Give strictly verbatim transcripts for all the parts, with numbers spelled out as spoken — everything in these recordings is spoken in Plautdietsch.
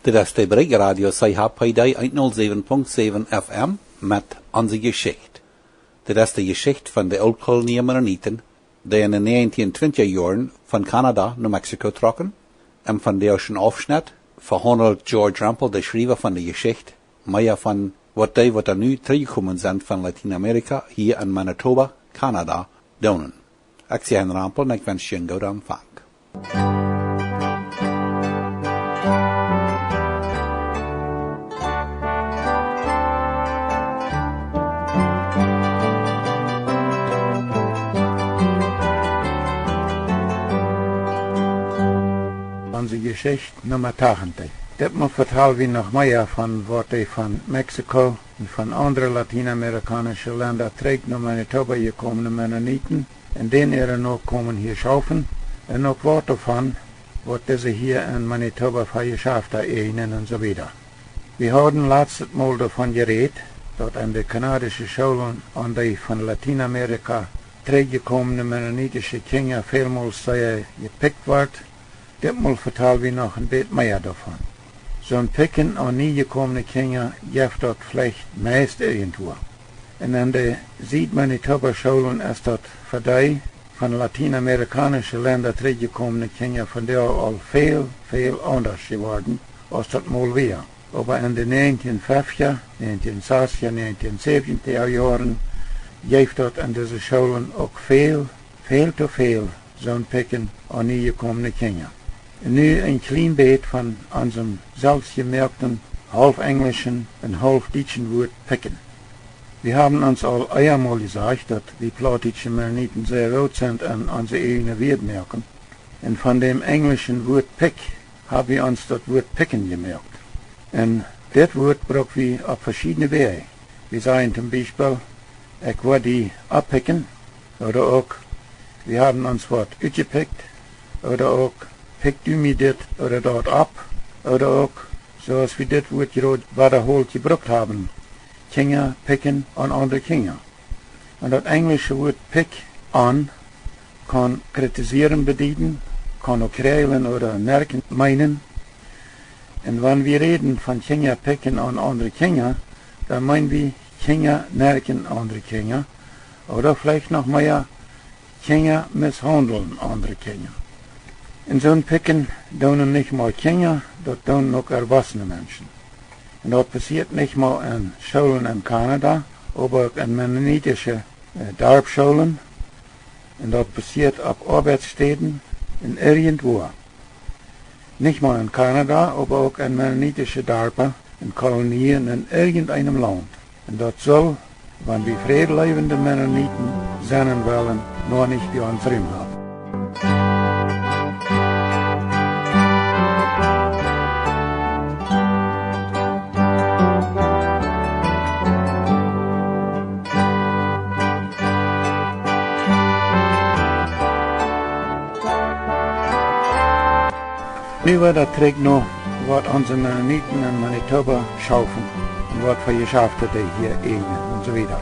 Dit es de Brigj Radio C H P D eent null säwen Punkt säwen F M met Onse Jeschicht. Dit es de Jeschicht von de Ooltkolonie Mennoniten, dee en de näajentieen twintja Joaren von Kanada no Mexiko trocken, un von disen Aufschnitt vehaundelt George Rempel, de Schriewa von de Jeschicht, mea von waut dee, waut nu trigjjekomen sent von Latienamerika, hia en Manitoba, Kanada, doonen. Ekj sie Hein Rempel un ekj wensch junt een gooden Empfang. Onse Jeschicht Numma tachentich. Ditmol vetal wie noch mea von waut dee von Mexiko un von aundre latienamerikaunische Lenda trigj no Manitoba jekomne Mennoniten un dän äare Nokomen hia schaufen, un uk waut doavon, waut dise hia en Manitoba fa Jeschafta ieejnen un soo wieda. Wie hauden latstet Mol doavon jerät, daut en de kanadische Schoolen aun dee von Latienamerika trigjjekomne mennonitische Kjinja välmols sea jepikjt wort. Ditmol vetal wie noch een bät mea doavon. Soon Pikjen aun niejekomne Kjinja jeft daut veleicht meist irjentwua. Un en de Sied-Manitoba Schoolen es daut fa dee von latienamerikaunische Lenda trigjjekomne Kjinja vondoag aul väl, väl aundasch jeworden, aus daut mol wia. Oba en de näajentieen feftja, näajentieen sastja, näajentieen säwentja Joaren jeef daut en dise Schoolen uk väl, väl to väl soon Pikjen aun niejekomne Kjinja. Nu een kjlien bät von onsem selfstjemoakten, haulf enjlischen un haulf dietschen Wuat Pikjen. Wie haben ons aul eemol jesajcht, daut wie plautdietsche Mennoniten sea goot sent aun onse ieejne Wieed moaken. Un von däm enjlischen Wuat pick hab wie ons daut Wuat pikjen jemoakt. Un dit Wuat bruck wie opp veschiedne Wäaj. Wie sajen toom Biespel: "Ekj woa die oppikjen", ooda uk: "Wie haben ons waut utjepikjt", ooda uk: "Pikj du mie dit ooda daut opp", ooda uk, soo aus wie dit Wuat jrod wadaholt jebrukt haben: "Kjinja pikjen aun aundre Kjinja." Un daut enjlische Wuat pick on kaun kritisieren bedieden, kaun uk kjreijlen ooda nerkjen meenen. Un wan wie räden von Kjinja pikjen aun aundre Kjinja, dan meen wie Kjinja nerkjen aundre Kjinja, ooda veleicht noch mea Kjinja misshaundlen aundre Kjinja. Un soon Pikjen doonen nich mau Kjinja, daut doonen uk erwossene Menschen. Un daut passieet nich mau en Schoolen en Kanada, oba uk en mennonitische, äh, Darpschoolen. Un daut passieet opp Oabeitsstäden un irjentwua. Nich mau en Kanada, oba uk en mennonitische Darpa un Kolonien en irjenteenem Launt. Un daut saul, wan wie fräd leewende Mennoniten sennen wellen, noch nich bie ons Rum haben. Nu wada trigj no waut onse Mennoniten en Manitoba schaufen un waut fa Jeschafta dee hia ieejnen un soo wieda.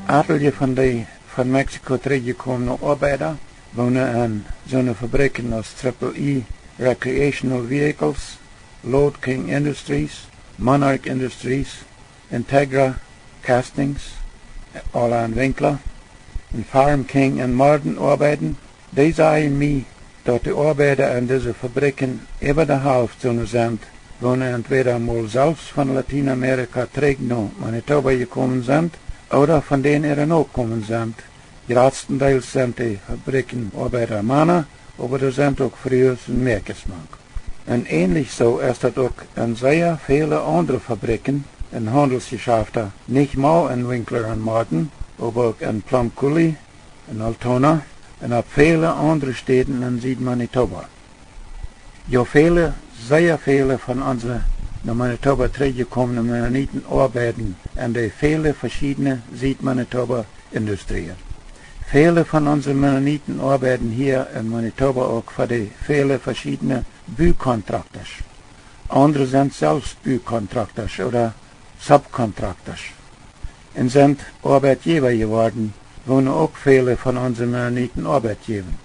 Atelje von dee von Mexiko trigjjekomne Oabeida wonen en soone Fabrikjen aus Triple E Recreational Vehicles, Lord King Industries, Monarch Industries, Integra Castings, Orland Winkler, un Farm King en Morden oabeiden. Dee sajen mie, daut de Oabeida en dise Fabrikjen äwa de Halft soone sent, woone entwäda mol selfst von Latienamerika trigj no Manitoba jekomen sent, ooda von dän äare Nokomen sent. Jratstendeels sent de Fabrikjenoabeida Mana, oba doa sent uk Frues un Mäakjes mank. Un änlich soo es daut uk en sea väle aundre Fabrikjen un Haundelsjeschafta, nich mau en Winkler un Morden, oba uk en Plum Coulee, en Altona un opp väle aundre Städen en Sied-Manitoba. Jo, väle, sea väle von onse no Manitoba trigjjekomne Mennoniten oabeiden en de väle veschiedne Sied-Manitoba Industrieen. Väle von onse Mennoniten oabeiden hia en Manitoba uk fa de väle veschiedne Bukontraktasch. Aundre sent selfst Bukontraktasch ooda Subkontraktasch un sent Oabeitjäwa jeworden, woone uk väle von onse Mennoniten Oabeit jäwen.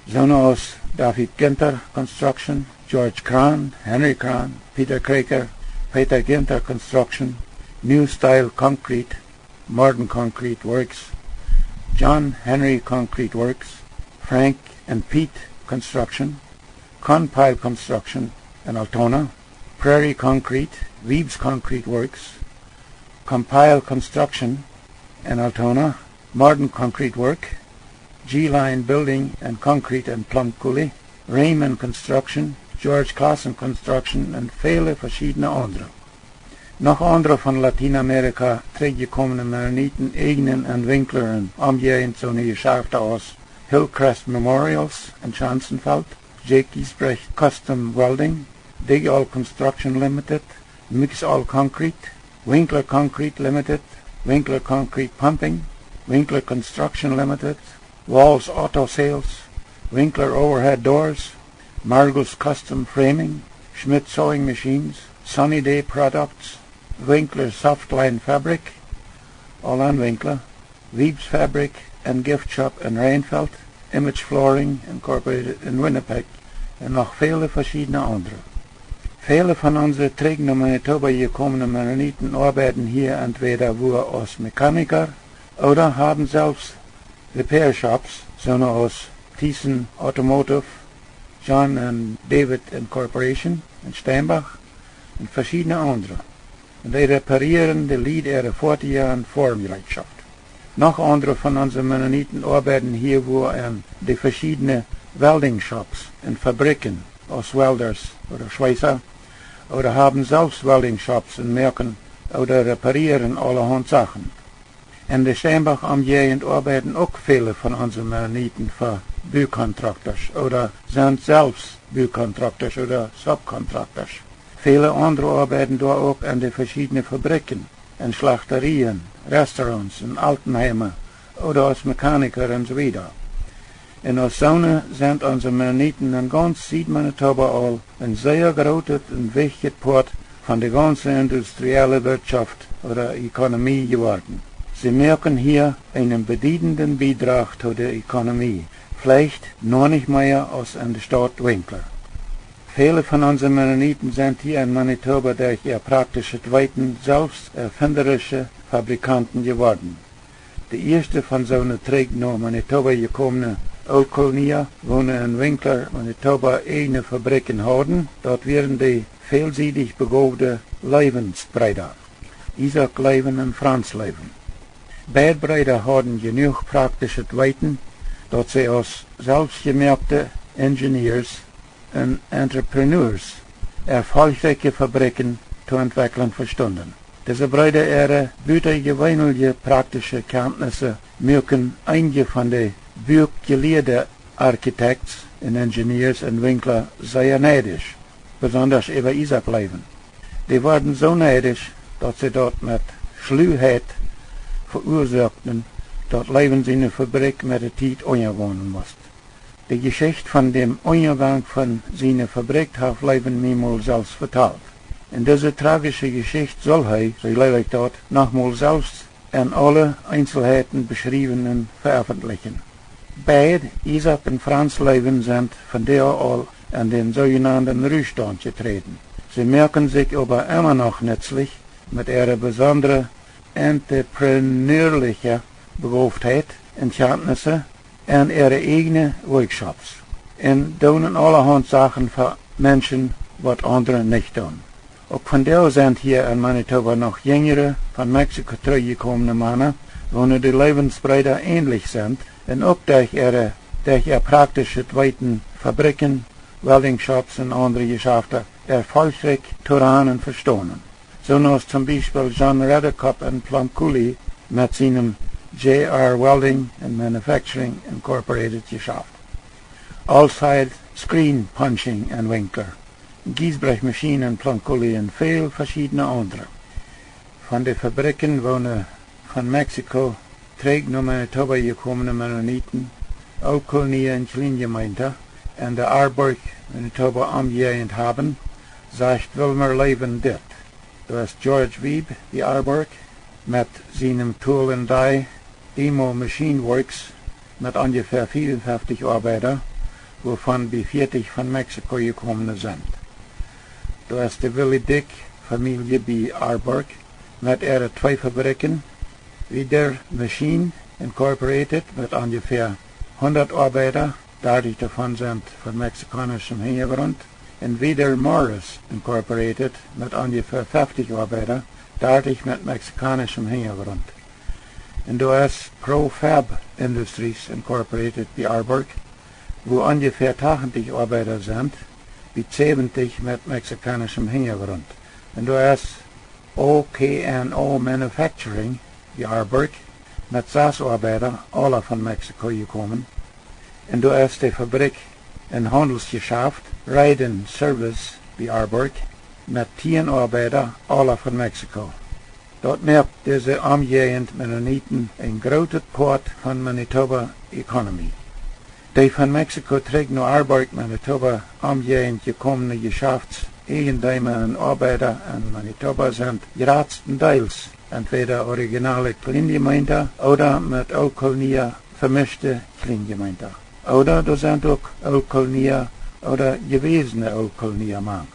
Soone aus David Ginter Construction, George Krahn, Henry Krahn, Peter Kroeker, Peter Ginter Construction, New Style Concrete, Martin Concrete Works, John Henry Concrete Works, Frank and Pete Construction, Compile Construction in Altona, Prairie Concrete, Weeps Concrete Works, Compile Construction in Altona, Martin Concrete Work, G-Line Building and Concrete in Plum Coulee, Raymond Construction, George Klassen Construction un väle veschiedne aundre. Noch aundre von Latienamerika trigjjekomne Mennoniten äjnen en Winkler un Omjäajent soone Jeschafte aus Hillcrest Memorials en Schanzenfeld, Jake Giesbrecht Custom Welding, Dig All Construction Limited, Mix All Concrete, Winkler Concrete Limited, Winkler Concrete Pumping, Winkler Construction Limited, Walls Auto Sales, Winkler Overhead Doors, Margus Custom Framing, Schmidt Sewing Machines, Sunny Day Products, Winkler Softline Fabric, aul en Winkler, Weeps Fabric and Gift Shop in Reinfeld, Image Flooring Incorporated in Winnipeg un noch väle veschiedne aundre. Väle von onse trigj no Manitoba jekomne Mennoniten oabeiden hia entwäda wua aus Mechaniker ooda haben selfst Repair Shops, soone aus Thiessen Automotive, John and David Incorporation en Steinbach un veschiedne aundre. Un dee reparieren de Lied äare Foatieja un Formjereetschoft. Noch aundre von onse Mennoniten oabeiden hia wua en de veschiedne Welding Shops un Fabriken aus Welders ooda Schweissa ooda haben selfst Welding Shops un moaken ooda reparieren aulahaunt Sachen. En de Steinbach Omjäajent oabeiden uk väle von onse Mennoniten fa Bucontractors ooda sent selfst Bucontractors ooda Subcontractors. Väle aundre oabeiden doa uk en de veschiedne Fabriken, en Schlachterieen, Restaurants, en Altenheime ooda aus Mechaniker un soo wieda. Un aus soone sent onse Mennoniten en gauns Sied-Manitoba aul een sea grootet un wichtjet Poat von de gaunse industrielle Wirtschoft ooda Ekonomie jeworden. See moaken hia eenen bediedenden Biedrach to de Ekonomie, veleicht noch nich mea aus en de Staut Winkler. Väle von onse Mennoniten sent hia en Manitoba derch äa praktischet Weeten selfst erfinderische Fabrikanten jeworden. De ieeschte von soone trigj no Manitoba jekomne Ooltkolonia, woone en Winkler, Manitoba, äjne Fabriken hauden, daut wieren de välsiedich begowde Loewens Breeda, Isaak Loewen un Franz Loewen. Beid Breeda hauden jenuach praktischet Weeten, daut see aus selfstjemoakte Engineers un Entrepreneurs erfolchrikje Fabriken to entwekjlen vestunden. Dise Breeda äare butajeweenelje praktische Kjantnisse muaken eenje von de buakjelieede Architects un Engineers en Winkler sea neidisch, besondasch äwa Isaak Loewen. Dee worden soo neidisch, daut see daut met Schluheit veuasoakten, daut Loewen siene Fabrikj met de Tiet unjagonen must. De Jeschicht von däm Unjagank von siene Fabrikj haft Loewen mie mol selfst vetalt. Un dise trajische Jeschicht saul hee, soo jleew ekj daut, noch mol selfst en aule Eenselheiten beschriewen un veeffentlichen. Beid Isaak un Franz Loewen sent vondoag aul en dän soojenanden Ruhstaunt jeträden. See moaken sikj oba emma noch nutzlich met äare besondre entrepreneurliche Begowtheit un Kjantnisse en äare äjne Workshops un doonen aulahaunt Sachen fa Menschen, waut aundre nich doonen. Uk vondoag sent hia en Manitoba noch jinjre, von Mexiko trigj jekomne Mana, woone de Loewens Breeda änlich sent un uk derch äare, derch äa praktischet Weeten Fabriken, Welding Shops un aundre Jeschafte erfolchrikj to ranen vestonen. Soo aus toom Biespel John Redekop en Plum Coulee met sienem J R Welding and Manufacturing Incorporated Jeschaft, Allside Screen Punching en Winkler, Giesbrecht Machine en Plum Coulee un väl veschiedne aundre. Von de Fabriken, woone von Mexiko trigj no Manitoba jekomne Mennoniten, Ooltkolonia un Kjliene Jemeent, en de Arborg, Manitoba Omjäajent haben, sajcht Wilmer Loewen dit: Doa es George Wiebe, de Arborg, met sienem Tool and Die Demo Machine Works, met onjefäa fiefunfeftich Oabeida, wuavon bie vieetich von Mexiko jekomne sent. Doa es de Willie Dyck Famielje bie Arborg met äare twee Fabrikjen, Wieder Machine Incorporated met onjefäa hundat Oabeida, dartich doavon sent von mexikaunischem Hinjagrunt, un Wieder Morris Incorporated met onjefäa feftich Oabeida, dartich met mexikaunischem Hinjagrunt. Un doa es Profab Industries Incorporated bie Arborg, wua onjefäa tachentich Oabeida sent, bie säwentich met mexikaunischem Hinjagrunt. Un doa es O K N O Manufacturing bie Arborg met sas Oabeida, aula von Mexiko jekomen. Un doa es de Fabrikj un Haundelsjeschaft Raiden Service bie Arborg met tieen Oabeida, aula von Mexiko. Daut moakt dise Omjäajent Mennoniten een grootet Poat von Manitoba economy. Dee von Mexiko trigj no Arborg, Manitoba Omjäajent jekomne Jeschaftseajendeema un Oabeida en Manitoba sent jratstendeels entwäda originale Kjlienjemeenta ooda met Ooltkolonia vemischte Kjlienjemeenta. Ooda doa sent uk Ooltkolonia ooda jewäsne Ooltkolonia mank.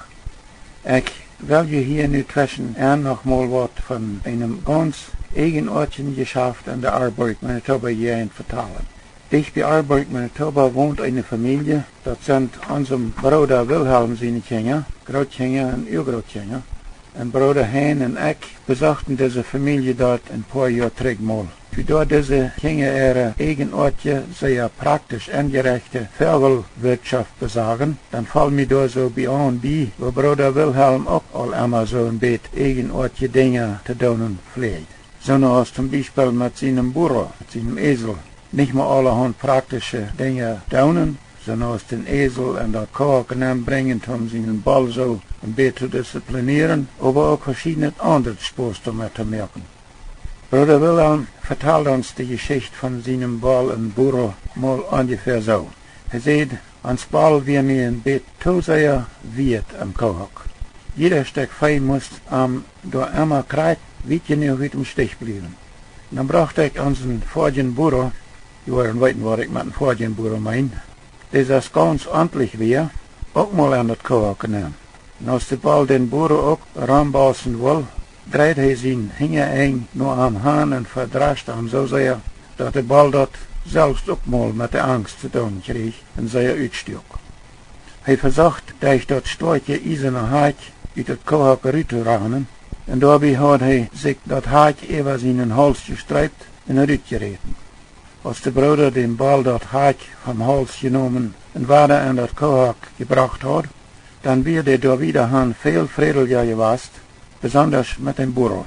Ekj well junt hia nu tweschen enn noch mol waut von eenem gauns eajenoatjen Jeschaft en de Arborg, Manitoba Jäajent vetalen. Dicht bie Arborg, Manitoba wont eene Famielje, daut sent onsem Brooda Wilhelm siene Kjinja, Grootkjinja un Uagrootkjinja. Un Brooda Hein un ekj besochten dise Famielje doa een poa Joa trigj mol. Aus wie doa dise Kjinja äare eajenoatje, sea praktisch enjerechte Väagelwirtschoft besochten, dan foll mie doa soo bie aun bie, woo Brooda Wilhelm uk aul emma soo een bät eajenoatje Dinja to doonen fläajt. Soo aus toom Biespel met sienem Burro, met sienem Esel. Nich mau aulahaunt praktische Dinja doonen, soo aus dän Esel en daut Koak nenbrinjen, om sienen Boll soo een bät to disziplinieren, oba uk veschiednet aundret Spos doamet to moaken. Brooda Wilhelm vetald ons de Jeschicht von sienem Boll un Burro mol onjefäa soo. Hee säd, ons Boll wia mie een bät too sea wiet em Koak. Jieda Stekj Vee must am doa emma krakjt wiet jenuach ut däm Stich bliewen. Dan brocht ekj onsen foadjen Burro, jie woaren weeten, waut ekj met een foadjen Burro meen, dee soo gauns ordentlich wia, uk mol en daut Koak nenn. Un aus de Boll dän Burro uk rombaulsen wull, dreid hee sien Hinjaenj no am han un vedrascht am soo sea, daut de Boll daut selfst uk mol met de Angst to doonen kjrieech un sea utstuak. Hee vesocht, derch daut stoakje iesane Hakj ut daut Koak rut to ranen, un doabie haud hee sikj daut Hakj äwa sienen Hauls jestreept un rutjeräten. Aus de Brooda dän Boll daut Hakj vom Hauls jenomen un wada en daut Koak jebrocht haud, dan wia dee doa wieda han väl frädelja jewast, besondasch met dän Burro.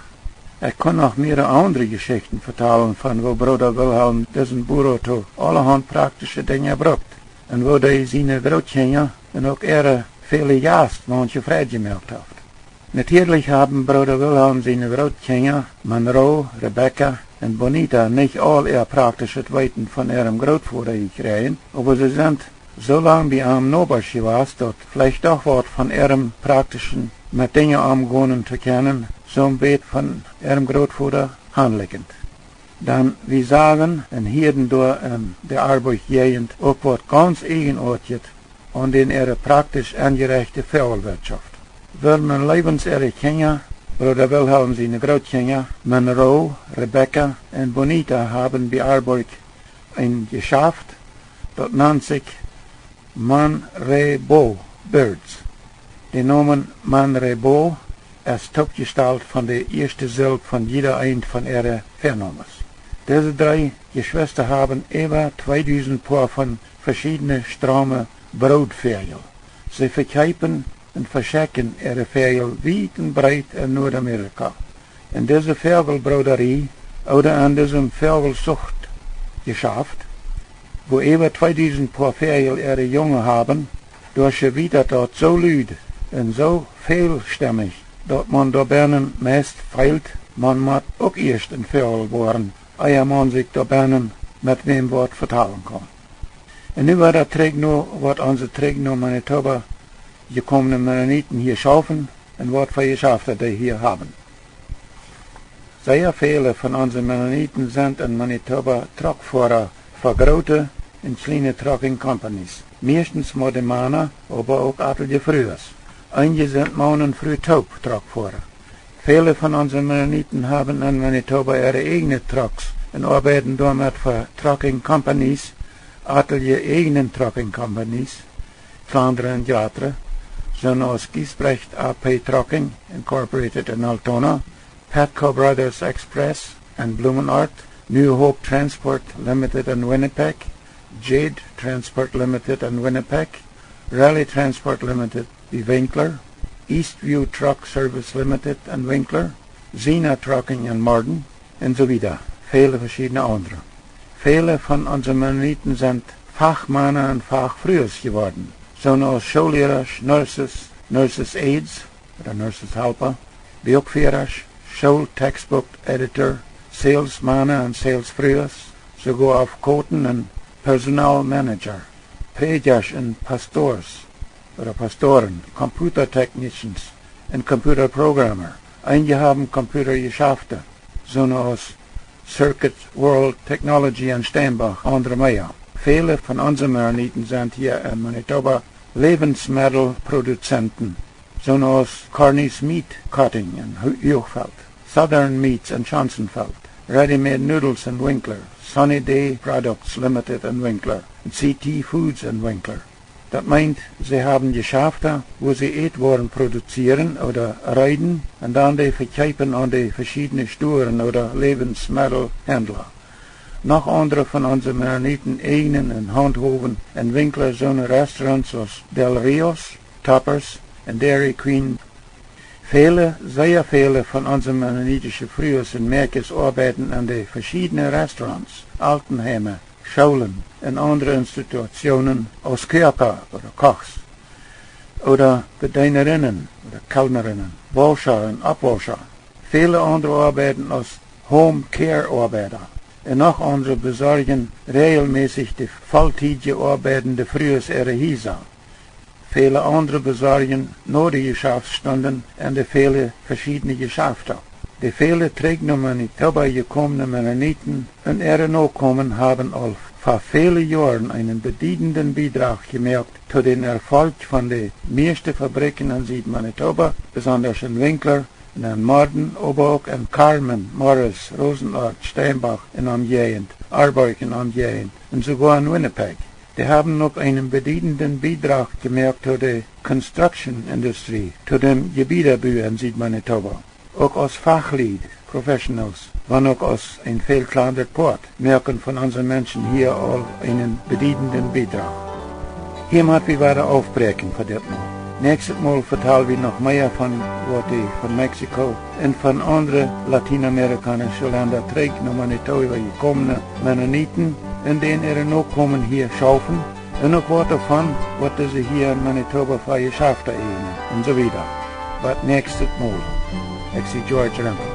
Ekj kunn noch mea aundre Jeschichten vetalen von woo Brooda Wilhelm disen Burro to aulahaunt praktische Dinja brukt un woo dee siene Grootkjinja un uk äare väle Jast maunche Freid jemoakt haft. Natieedlich haben Brooda Wilhelm siene Grootkjinja, Monroe, Rebecca un Bonita, nich aul äa praktischet Weeten von äarem Grootvoda jekjräajen, oba see sent soo lang bie am Nobasch jewast, daut veleicht doch waut von äarem praktischen met Dinja omgonen to kjennen, soo een bät von äarem Grootvoda hanlikjent. Dan wie sagen un hieeden doa en de Arborg Jäajent uk waut gauns eajenoatjet aun dän äare praktisch enjerechte Väagelwirtschoft. Wilhelm un Leibens äare Kjinja, Brooda Wilhelm siene Grootkjinja, Monroe, Rebecca un Bonita, haben bie Arborg een Jeschaft, daut nant sikj Monrebo Birds. De Nomen Monrebo es toopjestalt von de ieeschte Silb von jieda eent von äare Väanomes. Dise dree Jeschwista haben äwa tweedusent Poa von veschiedne Strame Broodväajel. See vekjeepen un veschekjen äare Väajel wiet un breet en Nuadamerika. En dise Väagelbrooderie ooda en disem Väagelzuchtjeschaft, wua äwa tweedusent Poa Väajel äare Junge haben, doa schwietat daut soo lud un soo välstemmich, daut maun doa bennen meist feelt, maun mott uk ieescht een Väagel woaren, ea maun sikj doa bennen met wäm waut vetalen kaun. Un nu wada trigj no waut onse trigj no Manitoba jekomne Mennoniten hia schaufen un waut fa Jeschafta dee hia haben. Sea väle von onse Mennoniten sent en Manitoba Truckfoara fa groote un kjliene trucking companies, mieeschtens mau de Mana, oba uk atelje Frues. Eenje sent Maun un Fru toop Truckfoara. Väle von onse Mennoniten haben en Manitoba äare ieejne Trucks un oabeiden doamet fa trucking companies, atelje ieejne trucking companies, kjlandre un jratre, soone aus Giesbrecht A P Trucking Incorporated en Altona, Patco Brothers Express en Blumenort, New Hope Transport Limited en Winnipeg, Jade Transport Limited en Winnipeg, Rally Transport Limited bie Winkler, Eastview Truck Service Limited en Winkler, Zena Trucking en Morden, un soo wieda. Väle veschiedne aundre. Väle von onse Mennoniten sent Fachmana un Fachfrues jeworden, soone aus Schoollierasch, Nurses, Nurses Aides ooda Nurses Halpa, Buakfierasch, School Textbook Editor, Salesmana un Salesfrues, soogoa Afkoten un Personal Manager, Prädjasch un Pastors ooda Pastoren, Computer Technicians un Computer Programmer. Eenje haben Computerjeschafte, soone aus Circuit World Technology en Steinbach, aundre mea. Väle von onse Mennoniten sent hia en Manitoba Läwensmeddelproduzenten, soone aus Carney's Meat Cutting en Hu-, Huachfeld, Southern Meats en Schanzenfeld, Ready Made Noodles en Winkler, Sunny Day Products Limited en Winkler un C T Foods en Winkler. Daut meent, see haben Jeschafta, wua see Ätwoaren produzieren ooda reeden un dan dee vekjeepen aun de veschiedne Stuaren ooda Läwensmeddelhendla. Noch aundre von onse Mennoniten ieejnen un haundhowen en Winkler soone Restaurants aus Del Rios, Toppers un Dairy Queen. Väle, sea väle von onse mennonitische Frues un Mäakjes oabeiden en de veschiedne Restaurants, Altenheime, Schoolen un aundre Institutionen aus Koaka ooda Kochs ooda Bedeenarinnen ooda Kellnarinnen, Wauscha un Oppwauscha. Väle aundre oabeiden aus Home Care Oabeida. Un noch aundre besorjen räajelmässich de volltiedje oabeidende Frues äare Hiesa. Väle aundre besorjen no de Jeschaftsstunden en de väle veschiedne Jeschafta. De väle trigj no Manitoba jekomne Mennoniten un äare Nokomen haben aul fa väle Joaren eenen bediedenden Biedrach jemoakt to dän Erfolg von de mieeschte Fabrikjen en Sied-Manitoba, besondasch en Winkler un en Morden, oba uk en Carman, Morris, Rosenort, Steinbach un Omjäajent, Arborg un Omjäajent un soogoa en Winnipeg. Dee haben uk eenen bediedenden Biedrach jemoakt to de Construction Industrie, to däm Jebiedaboo en Sied-Manitoba. Uk aus Fachlied, Professionals, wan uk aus een väl kjlandret Poat, moaken von onse Menschen hia aul eenen bediedenden Biedrach. Hia mott wie wada aufbräakjen fa dit Mol. Näakjstet Mol vetal wie noch mea von waut dee von Mexiko un von aundre latienamerikaunsche Lenda trigj no Manitoba jekomne Mennoniten un dän äare Nokomen hia schaufen un uk waut doavon, waut dise hia en Manitoba fa Jeschafta eejnen un soo wieda. Bat näakjstet Mol. Ekj sie George Rempel.